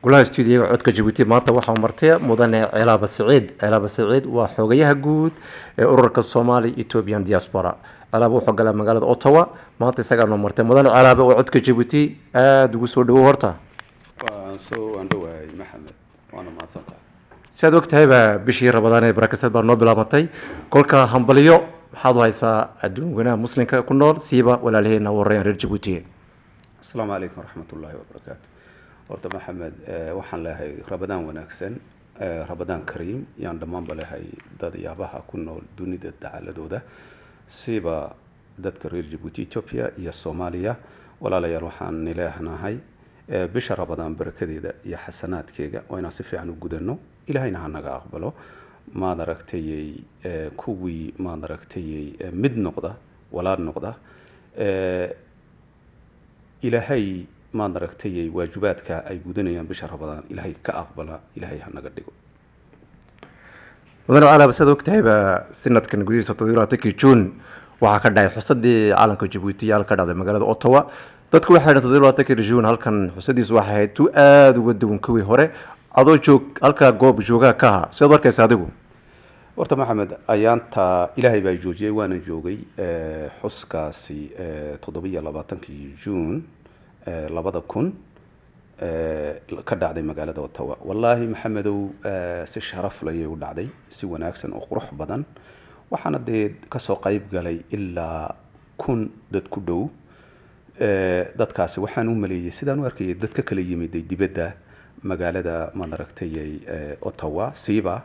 Golaha stuudiyaga Codka Jabuuti maanta waxaa martay mudane Cilaaba Saciid. Cilaaba Saciid waa xogayaha guud ee ururka Somali Ethiopian Diaspora. Cilaaba wuxuu galaa magaalada Ottawa. Maanta isagaa noo martay. Mudane Cilaaba, oo Codka Jabuuti aada ugu soo dhawow horta. Waan soo waan dhowahay, Maxamed, waana mahadsantahay. Si aad og tahayba, bishii Rabadaan ee barakasad baa noo bilaabatay. Kolka hambaliyo maxaad u haysaa adduunkana muslimka ku nool, siiba walaalaheena u horeeyaan reer Jabuuti? Asalaamu calaykum waraxmat ullaahi wabarakaatu. Horta Maxamed, waxaan leeyahay Rabadaan wanaagsan, Rabadaan kariim yaan dhammaanba leeyahay dadyaabaha ku nool dunida dacaladooda, siba dadka reer Jabuuti, Ethiopia iyo Soomaaliya. Walaalayaal, waxaan nileehnahay bisha Rabadaan barakadeeda iyo xasanaadkeega waa inaan si fiican u gudano. Ilaahayna ha naga aqbalo. Maad aragtayey, kuwii maad aragtayey mid noqda, walaal noqda, Ilaahay maad aragtayey waajibaadka ay gudanayaan bisha Rabadaan Ilaahay ka aqbala, Ilaahay ha naga dhigo. Mudane Calaaba, siaad og tahayba, sanadkan gudihiisa 27-kii Juun waxaa ka dhacay xusadii calanka Jabuuti yaal ka dhacday magaalada Ottawa. Dadku waxay dhahan 27-kii Juun halkan xusadiisu waxay ahayd tu aada uga duwan kuwii hore. Adoo joog halkaa goob joogaa ka ahaa, sidaad arkaysa adigu? Horta Maxamed, ayaanta Ilaahay baa joojiyey, waana joogay xuskaasi 27-kii Juun 2000 ka dhacday magaalada Ottawa. Wallaahi Maxamedow, si sharaf layay u dhacday, si wanaagsan oo qurux badan. Waxaana dee kasoo qayb galay ilaa 1000 dad ku dhow. Dadkaasi waxaan u maleeyey, sidaan u arkayay, dad ka kala yimiday dibadda magaalada maad aragtayay Ottawa, siiba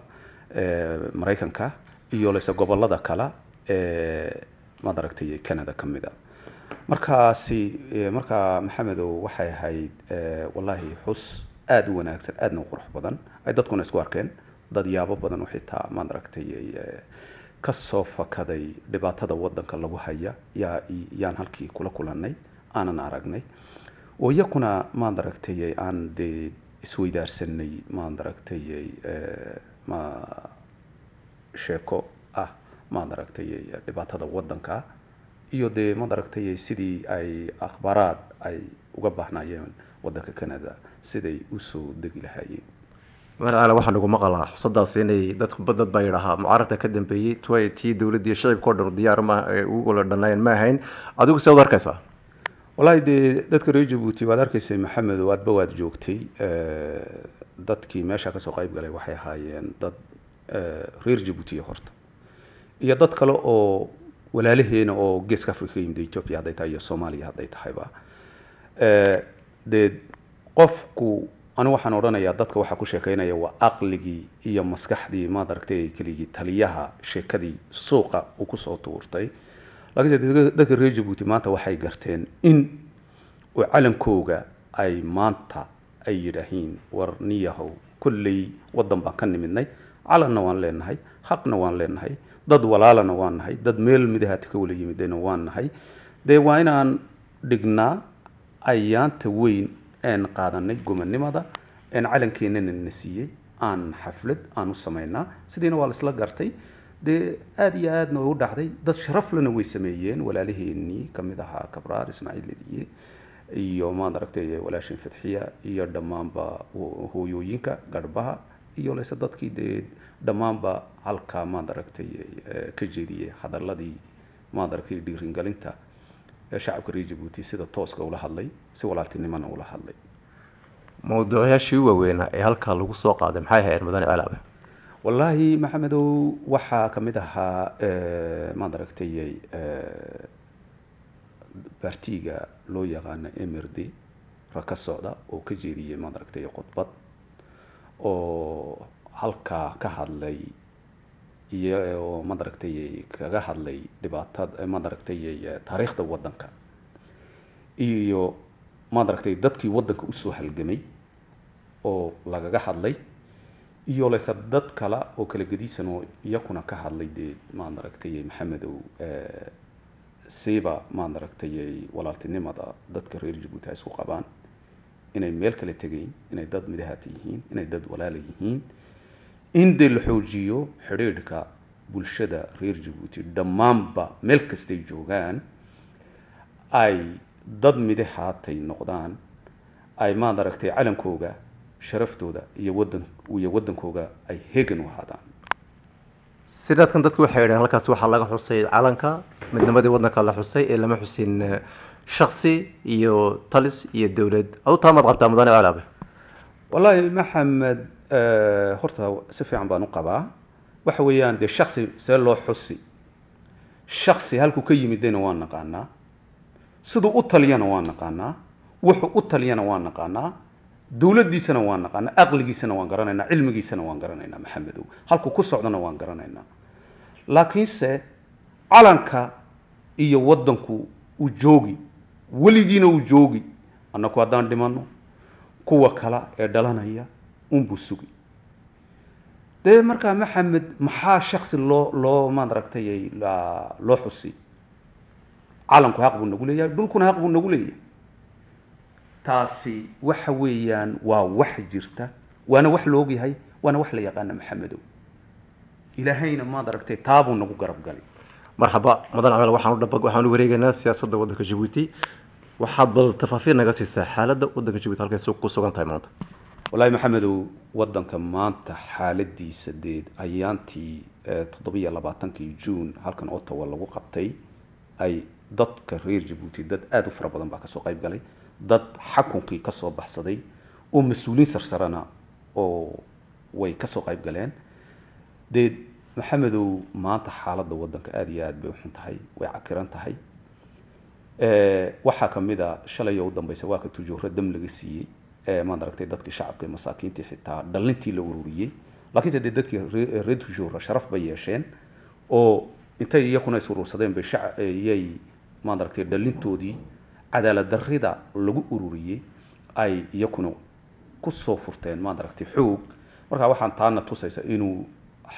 Maraykanka iyo lese gobolada kale ee maad aragtayay Canada ka mid a. Markaasi markaa Maxamedow, waxay ahayd wallaahi xus aada u wanaagsan, aadna u qurux badan, ay dadkuna isku arkeen, dad yaabo badan oo xitaa maad aragtayay ka soo fakaday dhibaatada wadanka lagu haya yaa yaan halkii kula kulannay, aanan aragnay, oo iyakuna maad aragtayay aan dee isweydaarsanay maad aragtayay ma sheeko ah maad aragtayay dhibaatada wadanka iyo dee maad aragtayay sidii ay akhbaaraad ay uga baahnaayeen wadanka Canada siday usoo degi lahaayeen. Mudane Cala, waxaa nagu maqalaa xusadaas inay dadku dad baa yidhahaa mucaaradka ka dambeeyey tuay tii dowladdii shicibka o dhan diyaar ma ugu wala dhanaayeen ma ahayn. Adigu see ud arkaysaa? Wallaahi dee dadka reer Jabuuti waad arkaysay, Maxamed, aadba waad joogtay. Dadkii meesha kasoo qayb galay waxay ahaayeen dad reer Jabuutiya horta iyo dad kale oo walaalaheena oo Geeska Africa ka yimid, Ethiopia hadday tahay iyo Soomaaliya hadday tahayba. Dee qofku anigu waxaan odhanayaa dadka waxaa ku sheekeynaya waa aqligii iyo maskaxdii maad aragtay keligii taliyaha sheekadii suuqa uu kusoo tuurtay. Laakiinse dadka reer Jabuuti maanta waxay garteen in uu calankooga ay maanta ay yidhaahiin: war niyahow, kolley waddan baan ka nimidnay, calanna waan leenahay, xaqna waan leenahay, dad walaalana waan nahay, dad meel midahaati ka wala yimidayna waan nahay. Dee waa inaan dhignaa ayaanta weyn een qaadanay gomannimada een calankeenana na siiyey, aan xaflad aan u samaynaa. Sidiina waa la isla gartay dee, aada iyo aadna way u dhacday. Dad sharaf lena way sameeyeen, walaalaheenii ka mid ahaa Kabraar Ismaaciil Lediye iyo maad aragtay walaashin Fadxiya iyo dhammaanba hooyooyinka garhbaha iyo lese dadkii dee dhammaanba halkaa maad aragtay ka jeediyey hadaladii maad aragtay dhiiringelinta ee shacabka reer Jabuuti sida tooska ula hadlay, si walaaltinimona ula hadlay. Mawduucyaashii u waaweynaa ee halkaa lagu soo qaaday maxay ahayd, mudane Cilaabe? Wallaahi Maxamedow, waxaa ka mid ahaa maad aragtay baartiga loo yaqaano MRD rag ka socda oo ka jeediyey maad aragtay khudbad oo halkaa ka hadlay iyo oo maad aragtay kaga hadlay dhibaatada maad aragtay taariikhda waddanka iyo maad aragtay dadkii waddanka usoo halgamay oo lagaga hadlay, iyo leyse dad kale oo kala gedisan oo iyakuna ka hadlay dee maad aragtay Maxamedow siiba maad aragtay walaaltinimada dadka reer Jabuuti ay isku qabaan, inay meel kale tegayn, inay dad midahaata yihiin, inay dad walaala yihiin, in dee la xoojiyo xidhiidhka bulshada reer Jabuuti dhammaanba meel kastay joogaan, ay dad midahaatay noqdaan, ay maad aragtay calankooga Sharaftooda iyo wadan iyo waddankooga ay heegan u ahaadaan. Sidaadkan dadku waxay yidhahdeen halkaas waxaa laga xusay calanka, midnimadii waddanka la xusay ee lama xusin shaksi iyo talis iyo dowlad. Adu taa maad qabtaa, mudane Calaabe? Wallaahi Maxamed, horta si fiican baan u qabaa. Waxa weeyaan dee shaksi see loo xusi? Shaksi halkuu ka yimidayna waan naqaanaa, siduu u taliyana waan naqaanaa, wuxuu u taliyana waan naqaanaa, dowladdiisana waan naqaanaa, aqligiisana waan garanaynaa, cilmigiisana waan garanaynaa, Maxamedow, halkuu ku socdona waan garanaynaa. Laakiinse calanka iyo waddanku uu joogi, weligiina uu joogi. Annaku haddaan dhimanno, kuwa kale ee dhalanaya unbuu sugi. Dee markaa Maxamed, maxaa shaksi loo maad aragtay loo xusi? Calanku xaq buu nagu leeyahay, dhulkuna xaq buu nagu leeyahay. Taasi waxa weeyaan waa wax jirta, waana wax la ogyahay, waana wax la yaqaana, Maxamedow. Ilaahayna maad aragtay taabuu nagu garab galay. Marxaba mudan Camal, waxaan u dhabag waxaan u wareegaynaa siyaasadda waddanka Jabuuti. Waxaad bal tafaafiir naga siisaa xaaladda waddanka Jabuuti halkay ku sugan tahay maanta. Wallaahi Maxamedow, waddanka maanta xaaladiisa deed ayaantii 27-kii Juun halkan Ottawa lagu qabtay ay dadka reer Jabuuti, dad aada u fara badan baa kasoo qayb galay, dad xakunkii kasoo baxsaday oo mas-uuliin sarsarana oo way kasoo qayb galeen. Dee Maxamedow, maanta xaaladda waddanka aada iyo aad bay u xun tahay, way cakiran tahay. Waxaa kamid a shalay oo u dambaysa waa ka tujooro dam laga siiyey, maad aragtay, dadkii shacabka ee masaakiintii, xitaa dhalintii la ururiyey. Laakiinse dee dadkii reer tujooro sharaf bay yeesheen oo intay iyakuna is urursadeen bay iyay maad aragtay dhalintoodii cadaalad darrida lagu ururiyey ay iyakuna kusoo furteen, maad aragtay, xoog. Marka waxaan taana tusaysa inuu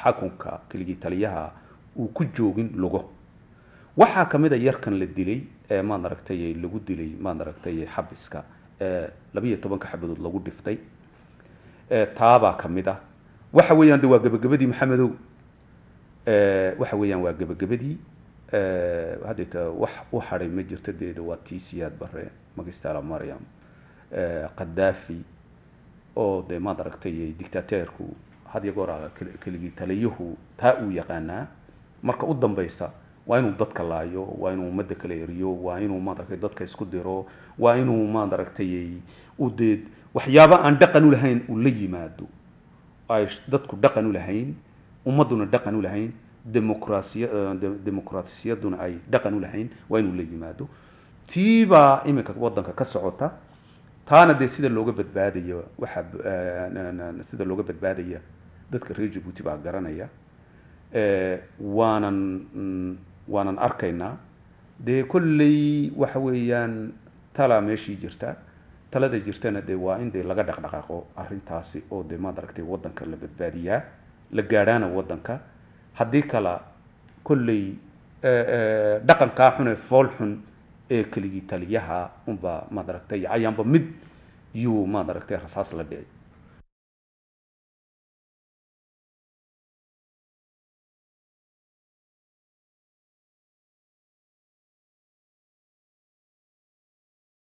xakunka keligii taliyaha uu ku joogin lugo. Waxaa kamid a yarkan la dilay ee maad aragtay lagu dilay, maad aragtay, xabiska ee 12-ka xabadood lagu dhiftay, taabaa kamid ah. Waxa weeyaan de waa gebagabadii, Maxamedow, waxa weeyaan waa gebagabadii. Haddeeta wax u hadhay ma jirto. Deeda waa tii Siyaad Barre, Magistala Mariam, Qadaafi oo dee maad aragtay dictateerku had iyo goor keligii taliyuhu taa uu yaqaanaa. Marka u dambaysa waa inuu dadka laayo, waa inuu ummadda kala eriyo, waa inuu maad aragtay dadka isku diro, waa inuu maad aragtay u dee waxyaaba aan dhaqan u lahayn uu la yimaado, ay dadku dhaqan u lahayn, ummadduna dhaqan u lahayn, dimuqraasiya dimuqraasiyaduna ay dhaqan u lahayn, waa inuu la yimaado. Tiibaa iminka waddanka ka socota. Taana dee sida looga badbaadayo, waxa sida looga badbaadaya dadka reer Jabuuti baa garanaya. Waanan arkaynaa dee kolley waxa weeyaan talaa meeshii jirta. Talada jirtana dee waa in dee laga dhaqdhaqaaqo arrintaasi oo dee maad aragtay waddanka la badbaadiyaa, la gaadhaana waddanka. Haddii kala kolley dhaqankaa xun ee fool xun ee keligii taliyaha unbaa maad aragtay cayaanba mid yuu maad aragtay rasaas la dhici.